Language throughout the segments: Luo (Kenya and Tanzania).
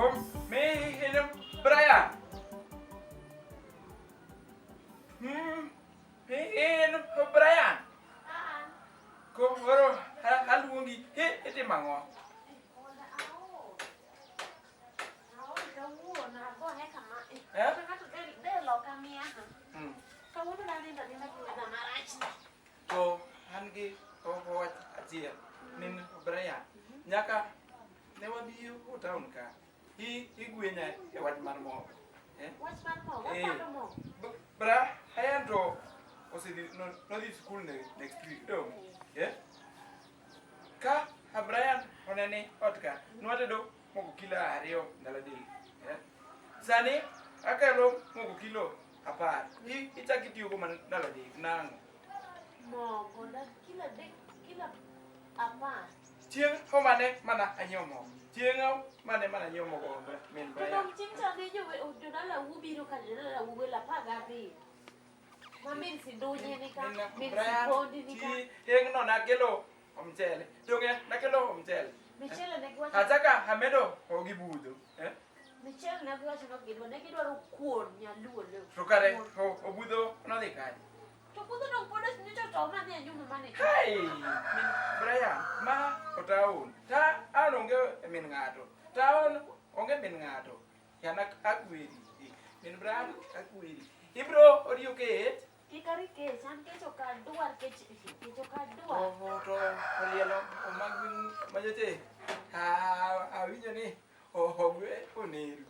Hom me hino Brian. Hino Brian. Koro aluongi he itimo ang'o? Eh? To an gi wach achiel min Brian. Nyaka ne wabi e town ka. Igwenya e wach mar mogo. Eh? Wach mar mogo, Eh. wapando mogo. Brian to osedhi nodhi skul next week dong. Eh? Ka Brian onene ot ka, nwatedo mogo kilo 2 ndalo 3. Eh? Sani akelo mogo kilo 10. Ichak itiyogo mana ndalo 3 nang'o? Mogo na kilo 3 kilo 10. Chieng' mane mana anyiewo mogo. Chieng' mane mana anyiewo mogo min To Brian. dong chieng' cha ne jodala ubiro ka jodala ugwelo 17. Ma min Sidunye ni ka, min Brian, Sipondi ni ka. chieng' no nakelo mchele. Donge nakelo mchele. Michele ne giwacho. Achaka amedo gi budho. Eh? Michele ne giwacho ni ok gidwar, ne gidwaro kuon nyaluo leo. To kare obudho nodhi kanye? To budho dong pod nyocha to madhi e nyuma mane. Hey, min Brian, ma otaon. Ta an onge min ng'ato. Taon onge min ng'ato. Yana akweri. Min Brian akweri. Ibro oriyo kech. Kik ari kech, an kech ok adwar kech, kech ok adwar. To olielo omag majote. Awinjo ni ogwe oneru.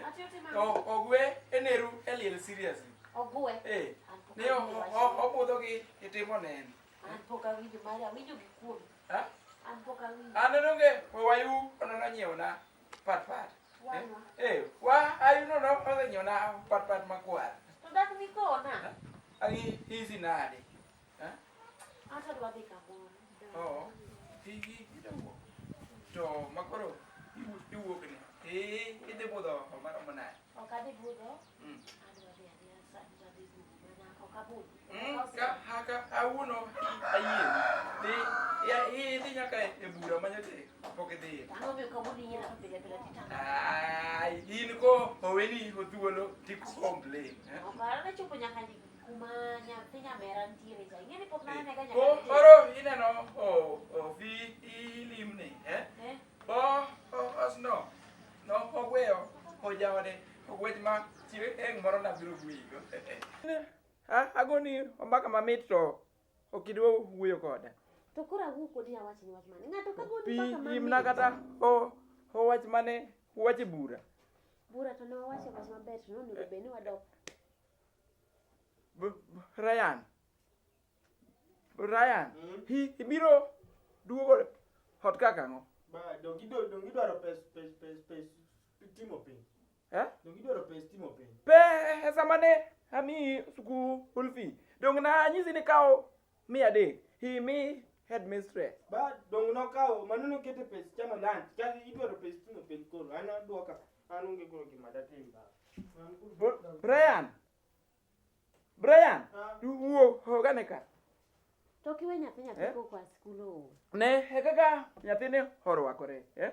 Ati otimo ang'o? Ogwe eneru e liel seriously. Ogwe. Eh. An pok Ni awinjo wachno. obudho gi itimo neno. An pok awinjo mari, awinjo gi kuom. Ha? An pok awinjo. An donge wayu onono nyiewna pat pat. Wanwa. Eh, wa ayu nono osenyiewna pat pat makwar. To dak nikona. Ang'i hizi nade? Ha? Ata adwa dhi kamoro. Oh, igi idongo. To makoro iwuok ni. Eh, idhi budho maromo nade? Ok adhi budho. Adwa dhi adhiya sani to adhi duogo mana ok abudh. Ka haka awuono ayie. Dhi ya idhi nyaka e bura manyote pok idhiye. Ang'o momiyo kawuono inyiera ka pile pile titang'o? Ai, in ko oweni thuolo ti complain. Eh? Ok adwa chopo nyaka kuma nyathi nyamera nitiere cha. Ing'e ni pok nanene ga nyaka Ko nitiere. koro ineno o fi ilimni, eh? Eh? Bo osno no ogweyo ojaode ogwech ma chieng' moro nabiro gweyigo. Agoni ombaka mamit to ok idwa wuoyo koda. To koro awuo kodi awach ni wach mane? Ng'ato ka goni Pi mbaka mamit. imna kata owach mane uwacho e bura. Bura to ne wawacho wach maber to nonego bed ni wadok. Brian. Brian, ibiro duogo ot kaka ang'o? Ba dongi dwaro pes pes pes pes timo penj. Eh? Dongi dwaro pes timo penj. Pesa mane amiyi school fee. Dong na anyisi ni kaw 300. Imi headmistress. Ba dong nokawo mano nokete pes chamo lunch. Ka idwaro pes timo penj koro an aduoka an onge koro gima datim ba. Brian. Brian, Ah. wuo ogane ka. To kiwe nyathi nyathi Eh? koko a skul ool. Ne e kaka nyathini orwakore. Eh?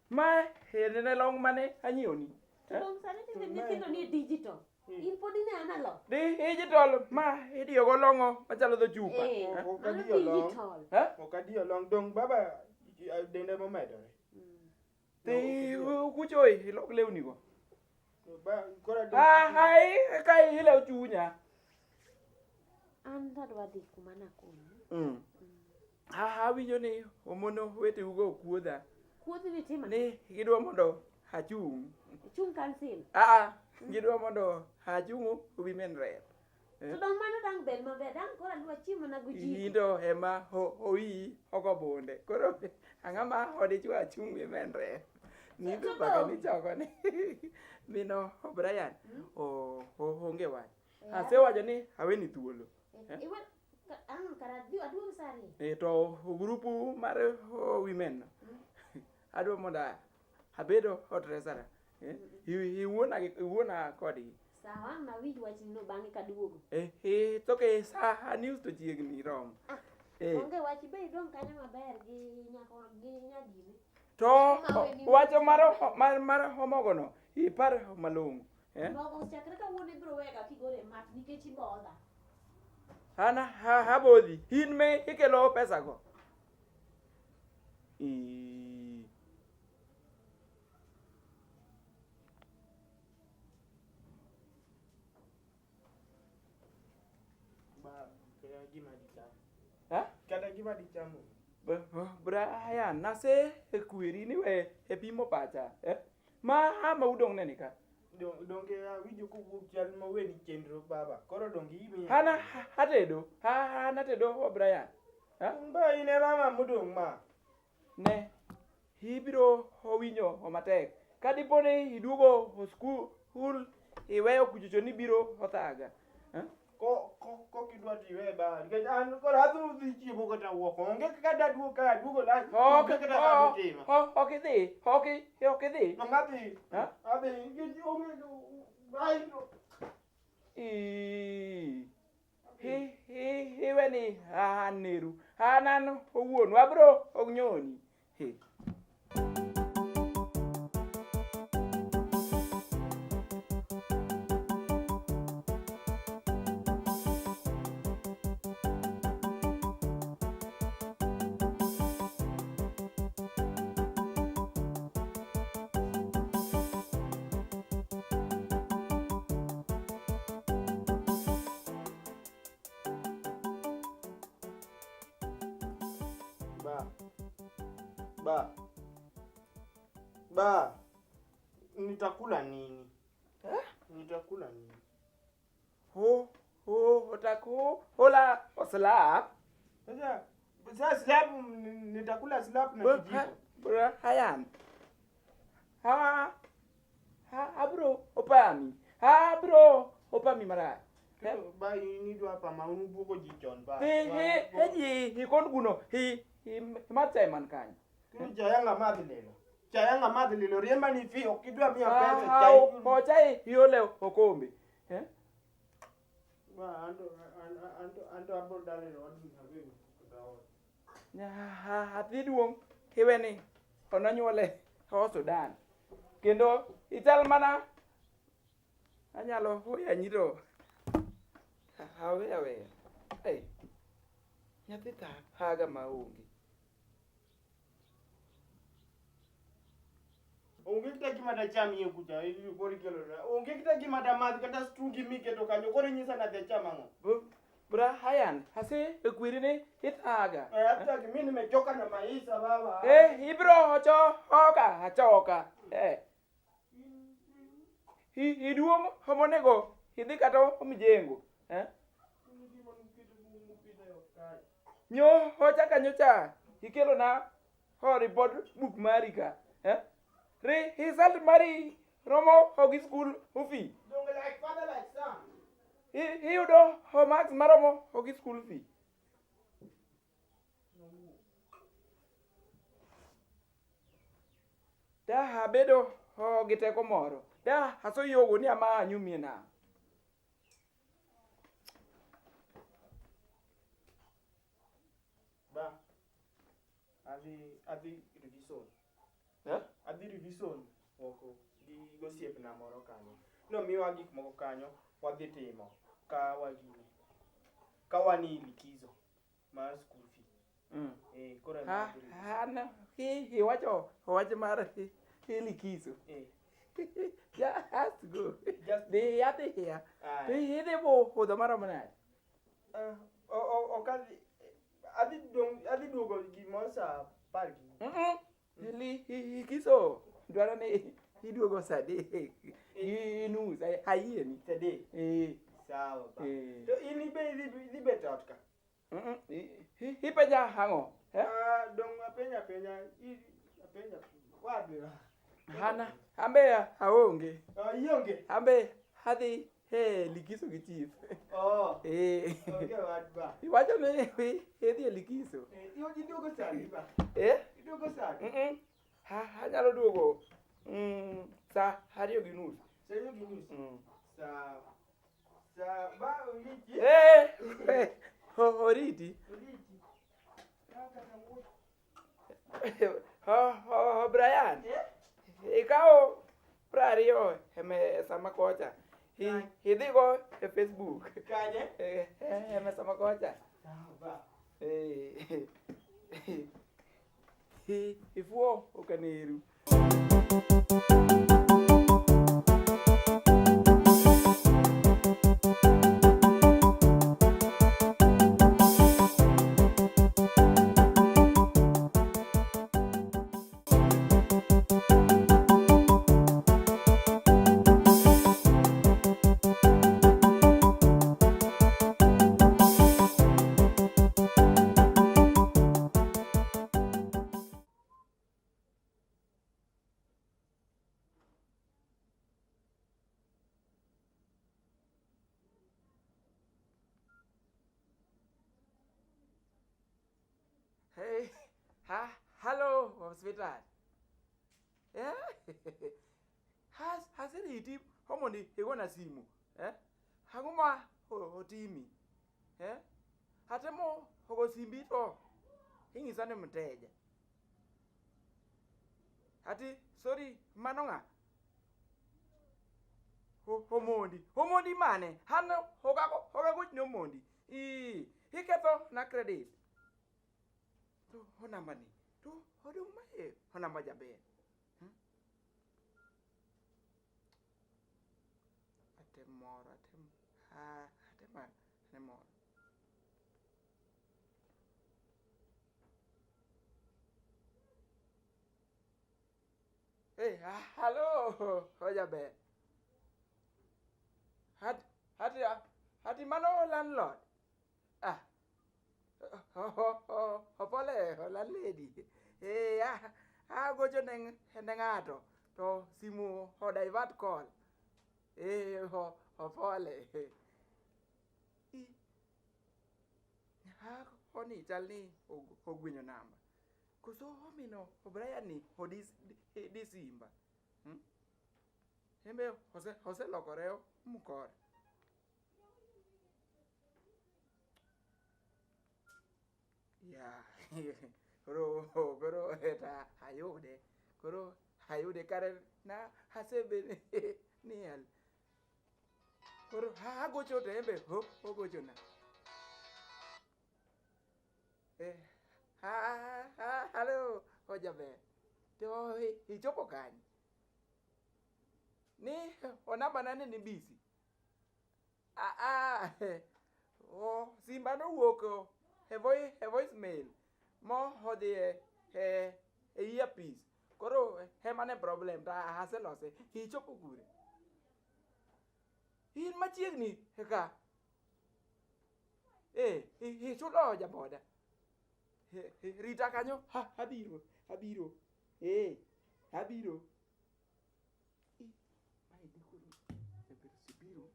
Ma ne long mane anyiewni. To dong sani tinde nyithindo ni e digital. In pod ine analog. Digital ma idiyogo long'o machalo dho chupa. Eh, Eh? Ok mano adiyo long. digital. Eh? Ok adiyo long dong baba dende momedore. Dhi kucho ilok lewni go. Ba koro Ah, ai ka ilew chunya. An adwa dhi kuma nakonyi. Awinjo ni omono weteugo okuodha. Kuodhi ni tima. Ni gidwa mondo achung'. Ichung' kansil. Ah, gidwa mondo achung' women rep. To dong mano dang' bed maber. Dang' koro adwa chiemo mana gojiko. Indo ema owiyi ok obunde. Koro ang'ama odichwo achung' women rep. Nindo paka ni choko ni. Mino Brian onge wach. Asewacho ni aweni thuolo. Iwe ang' kara aduog sa 2. E to grupu mar women no. Adwa mondo abedo hot treasurer. Iwuona kodgi. Sawa, ang' nawinj wachnino bang'e kaduogo. To ke sa news to chiegni romo. Onge wach be idong' kanyo maber gi nyako gi nyagini. To wacho mar mar mar mogono ipar malong'o. Eh? Mogo chakre kawuono ibiro wega kigolo e mach nikech ibodha. An abodhi. In me ikelo pesa go. Ii. Ba, kata gima dicham. Ha? Kata gima dichamo. Brian, nase kweri ni we e pimo pacha. Eh? Ma ama udong' neni ka. Donge awinjo kowuok chal ma weni chenro baba. Koro donge imiya. An atedo. An atedo Brian. Ha? Ba in e mama modong' ma. Ne. Ibiro winjo matek. Ka dipo ni iduogo skul iweyo kuchocho ni biro othaga. Eh? Ko ko ko kidwa to iwe ba. Nikech an koro adhi dhi chiemo kata wuok. Onge kaka daduog ka aduogo lunch. Ok Onge kata kaka dotima. ok idhi. Ok ok idhi. Donge adhi. Ha? Adhi nikech onge ai Ii. Hi hi iwe ni an neru. An an owuon wabro nyoni. He. Ba. Ba. Ba. Nitakula nini? Eh? Nitakula nini? Ho ho otako hola oslap. Sasa sasa slap nitakula slap na kijiko. Brian. Ha ha abro opami. Abro opami marach. Eh? Ba in idwa pama un buogo ji chon ba. Hi hi hi hi kon guno hi hi machae man kanyo. Koro chayanga madhi lilo. Chayanga madhi lilo riemba ni fi ok idwa miya pesa Ah, chai. ochae iole okombe. Eh? Ba anto anto anto abro dala e odni aweyo kata ot. Nyathi duong' iwe ni ononyuole o Sudan. Kendo ichal mana anyalo yanyi to awe aweya. Ei, nyathi thaga maonge. Onge kata gima dachamie kucha koro ikelona. Onge kata gima damadh kata strungi miketo kanyo koro inyisa ni adhi acham ang'o? Brian, ase kweri ni ithaga. Eh, hataki mimi nimechoka na maisha baba. Eh, ibiro choka achoka. Eh. Iduong' monego idhi kata mijengo. Eh? Nyo hocha kanyo cha ikelo na ho report book mari ka. Eh? Result mari romo gi school fee. Donge like father like son. Iyudo ho marks maromo gi school fee. Da abedo ho gi teko moro. Da asoyogo ni ama anyumie nam. Ba. Adhi adhi revision. Eh? Adhi revision oko gi gosiepna moro kanyo. Nomiwa gik moko kanyo wadhi timo ka wagine. Ka wan e likizo mar school fee. Eh, koro ema Ha, wadhi revision. an iwacho wach mar likizo. Eh, Just go. just Dhi adhiya. Aya. Dhi idhi budho maromo nade? Ah, ok adhi adhi dong adhi duogo gimoro saa apar gi Likizo dwaro ni iduogo saa adek gi nus ayieni. Saa adek. Eh. Sawa ba. Eh. To in be idhi idhi bet ot ka? Ipenja ang'o? Eh? Ah, dong apenja apenja apenja wadhi. An ambe aonge. Ah, ionge. Ambe adhi e likizo gi chief. Oh. Eh. Onge wach ba. Iwacho ni idhi e likizo. Eh, iduogo saa adi ba? Eh? Iduogo saa adi? Anyalo duogo saa ariyo gi nus. Saa ariyo gi nus. Sawa. Sawa ba oriti. Eh, oriti. Oriti. Kaka wuoth. Oh, Brian. Ikawo 20 e mesa ma kocha. Idhigo e Facebook. Kanye? E mesa ma kocha. Eh. Ifuo okaneru. Hey, ha, hello, sweetheart. Eh? Has haseriti homondi igona simu. Eh? Ang'o otimi? Eh? Atemo ogo simbi to ing'isa ni mteja. Ati sorry mano ng'a? Omondi. Omondi mane? An okagochni Omondi. Ii, iketho na credit. To onamba ni. To odong' mae onamba jaber. Atem moro, atem atem ane moro. Hey, hello, ojaber. Hat hati hati mano landlord. Ah. Pole, landlady. Eh, agocho ne ng'ato to simu o divert call. Eh, pole. Koni chal ni ogwinyo namba. Koso omino O'Brien ni odi simba. Embe oselokore mkore. Ya, koro eta ayude. Koro ayude kare na asebe niel. Koro agocho to embe ogocho na. Eh, hello, ojaber. To ichopo kanye? Ni onamba nane ni busy. Ah, oh, simba nowuok e voicemail mo odhi e earpiece. Koro ema ne problem to aselose. Ichopo kure? In machiegni ka. Eh, ichulo jaboda. Rita kanyo, abiro, abiro. Eh, abiro. Mae koro jaber osebiro.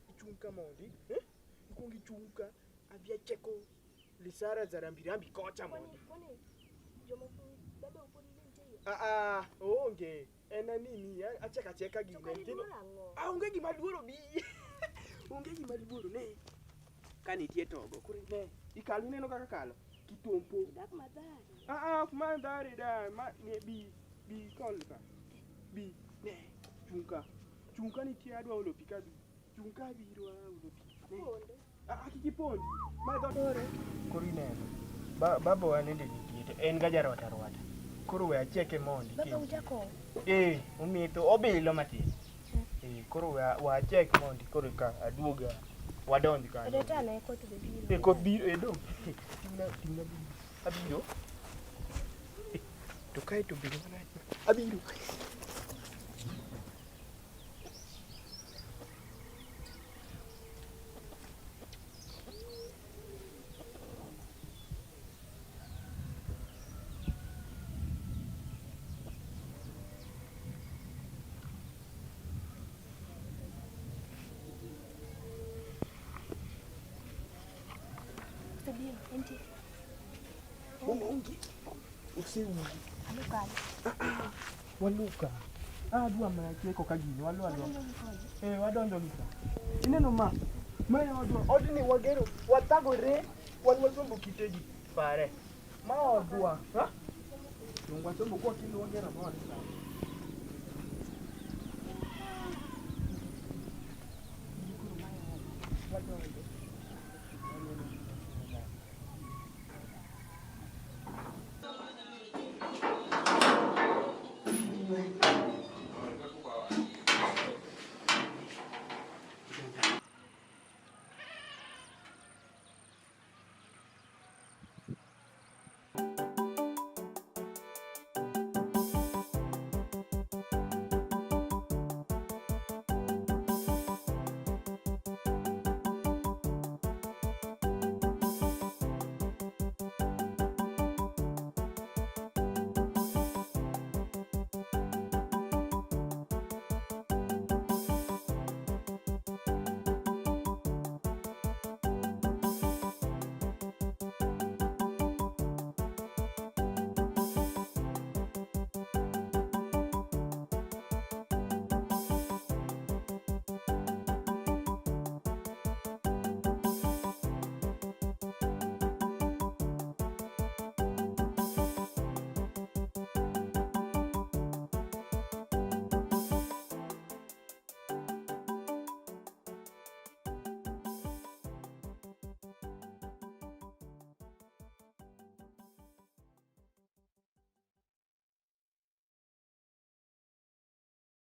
Ichung' ka mondi, ikuong ichung' ka adhi acheko lisara za rambirambi kocha mondi. Ah, oonge en anini acheko acheka gine. Onge gima luoro bi. Onge gima luoro ne. Ka nitie togo koro ne ikalo ineno kaka kalo kitompo. Dak Mathare. Ah, ok Mathare da ma ne bi bi kol ka. Bi ne chung' ka. Chung' ka nitie adwa olo pi ka bi. Chung' ka biro olo pi. Apondo. Ah, kik ipondi. Ma dho koro ineno. Baba wa nende nitie to en ga jarwata rwata. Koro we acheke mondi. Baba ujakong'o? Eh, ometho obilo matin. Eh, koro we achek mondi koro ka aduoga wadonj kanyo. Reta ne koth be biro. Eh, koth biro eh dong. Ting'na abiro. To kae to biro mana abiro. Osebiro, entie. Onge. Osewuok. Waluka. Ah, adwa mana tieko ka gini, walu alua. Eh, wadonjo gi ka. Ineno ma? Ma e odwa. Odni wagero, wathagore, wan wasombo kitegi. Pare. Ma odwa. Ha? Donge wasombo kwa kinde wagero ot.